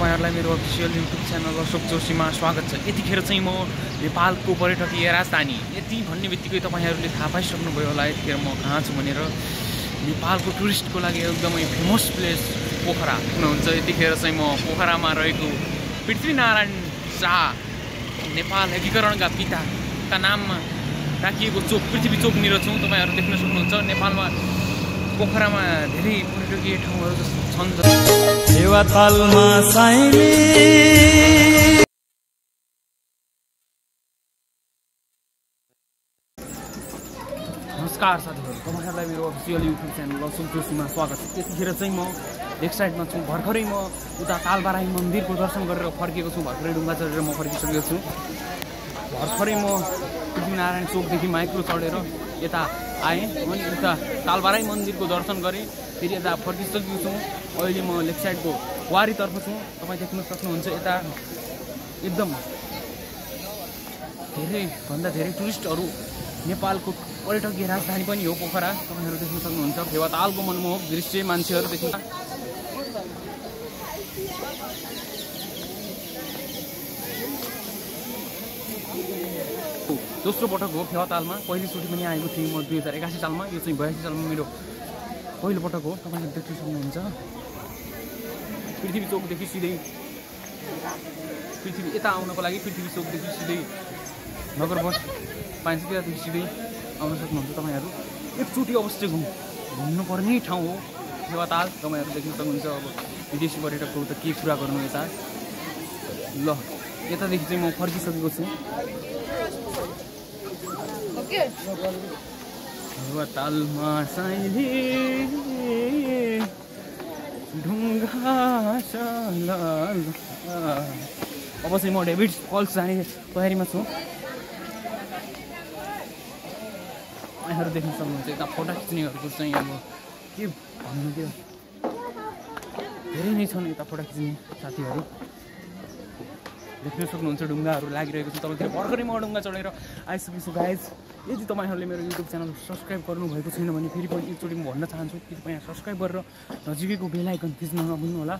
तपाईहरुलाई मेरो official YouTube channel Ashok जोशीमा स्वागत छ। यतिखेर चाहिँ म नेपालको पर्यटकीय राजधानी यति भन्ने बित्तिकै तपाईहरुले थाहा पाइसक्नुभयो होला यतिखेर म कहाँ छु भनेर। नेपालको टुरिस्टको लागि एकदमै फेमस प्लेस पोखरा हुनुहुन्छ। यतिखेर चाहिँ म पोखरामा रहेको पृथ्वीनारायण शाह नेपाल एकीकरणका पिताका नाममा राखिएको चोक पृथ्वी चोकनिर छु। तपाईहरु देख्न सक्नुहुन्छ नेपालमा पोखरामा धेरै पर्यटकीय ठाउँहरु छन्। देवातालमा साइली नमस्कार साथीहरु, तपाईहरुलाई मेरो अफिसियल युट्युब च्यानल अशोक जोशीमा स्वागत छ। यतिखेर चाहिँ म लेफ्ट साइडमा छु। भर्खरै म उता कालबाराई मन्दिरको दर्शन गरेर फर्केको छु। भर्खरै ढुङ्गा चढेर म फर्किसकेको छु। भर्खरै म पृथ्वीनारायण चोकदेखि माइक्रो चढेर यता आएँ अनि उता कालबाराई मन्दिरको दर्शन गरेँ। फेरि यता फर्किसकेको छु। अहिले म लेफ्ट साइडको वारीतर्फ छु। तपाईँ देख्न सक्नुहुन्छ यता एकदम धेरैभन्दा धेरै टुरिस्टहरू नेपालको पर्यटकीय राजधानी पनि हो पोखरा। तपाईहरु देख्न सक्नुहुन्छ फेवातालको मनमोहक दृश्य मान्छेहरु देख्न। दोस्रो पटक हो फेवातालमा। पहिलोचोटि पनि आएको थिएँ म 2081 सालमा। यो चाहिँ 82 सालमा मेरो पहिलो पटक हो। तपाईहरु देख्न सक्नुहुन्छ पृथ्वी चोकदेखि सिधै पृथ्वी यता आउनको लागि पृथ्वी चोकदेखि सिधै नगर बस पाइन्छ। त्यहाँदेखि सिधै आउन सक्नुहुन्छ। तपाईहरु एकचोटि अवश्य घुम्नुपर्ने ठाउँ हो फेवाताल। तपाईहरु देख्न सक्नुहुन्छ। अब विदेशी पर्यटकको त के कुरा गर्नु यता। ल यतादेखि चाहिँ म फर्किसकेको छु। फेवातालमा साइली ढुङ्गा चलाल। अब चाहिँ म डेभिड फल्स जाने तयारीमा छु। यहाँहरु देख्न सक्नुहुन्छ यता फोटो खिच्नेहरूको चाहिँ अब के भन्नु, त्यो धेरै नै छन् यता फोटो खिच्ने साथीहरू। देख्न सक्नुहुन्छ ढुङ्गाहरू लागिरहेको छ तलतिर। भर्खरै म ढुङ्गा चढेर आइसकेछु गाइज। यदि तपाईहरुले मेरो युट्युब च्यानल सब्स्क्राइब गर्नुभएको छैन भने फेरि पनि एकचोटि म भन्न चाहन्छु कि तपाईँ यहाँ सब्स्क्राइब गरेर नजिकैको बेल आइकन थिच्न नभुल्नु होला।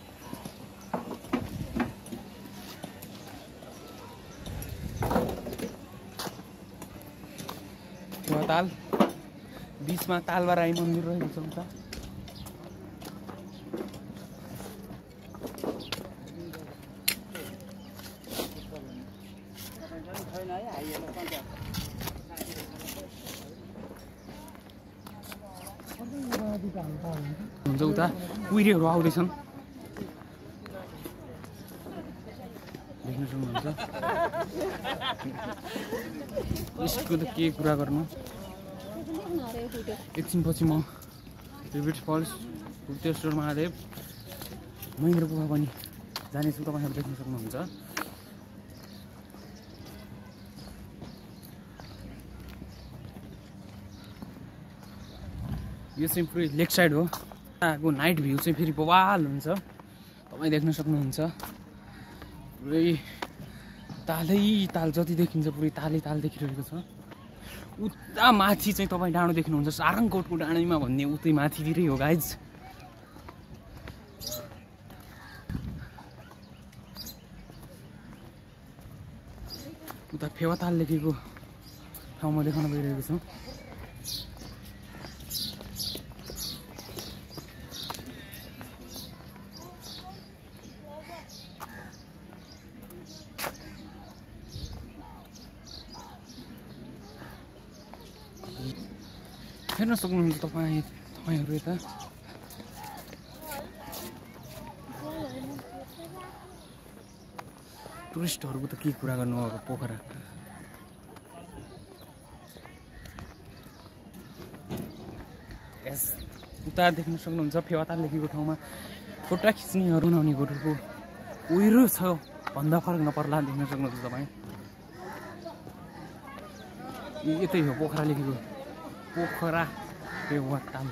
फेवाताल बीचमा कालबाराई मन्दिर रहेको छ उता। हुन्छ उता कुहिरेहरू आउँदैछन् देख्न सक्नुहुन्छ। यसको त के कुरा गर्नु। एकछिनपछि म डेभिड फल्स, गुप्तेश्वर महादेव, महेन्द्र गुफा पनि जानेछु। तपाईहरु देख्न सक्नुहुन्छ। यो चाहिँ पुरै लेक साइड हो। यहाँको नाइट भ्यू चाहिँ फेरि बवाल हुन्छ। तपाईँ देख्न सक्नुहुन्छ पुरै तालै ताल जति देखिन्छ पुरै तालै ताल देखिरहेको छ। उता माथि चाहिँ तपाईँ डाँडो देख्नुहुन्छ। सारङकोटको डाँडैमा भन्ने उतै माथितिरै हो गाइज। उता फेवाताल लेखेको ठाउँमा देखाउन गइरहेको छु। हेर्न सक्नुहुन्छ तपाईँहरू यता टुरिस्टहरूको त के कुरा गर्नु अब पोखरा। यस उता देख्न सक्नुहुन्छ फेवाताल लेखेको ठाउँमा फोटो खिच्नेहरू बनाउनेहरूको उहिरो छ भन्दा फरक नपर्ला। देख्न सक्नुहुन्छ तपाईँ यतै हो पोखरा लेखेको पोखरा फेवाताल।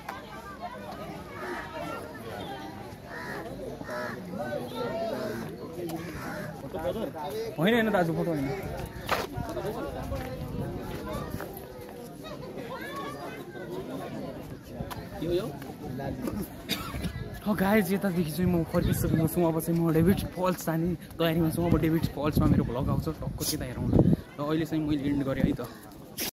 होइन होइन दाजु फोटो होइन। गाइज यतादेखि चाहिँ म फर्किसकेको छु। अब चाहिँ म डेभिड फल्स जाने तयारीमा छु। अब डेभिड फल्समा मेरो भ्लग आउँछ टक्क त्यता हेरौँ। र अहिले चाहिँ मैले एन्ड गरेँ है त।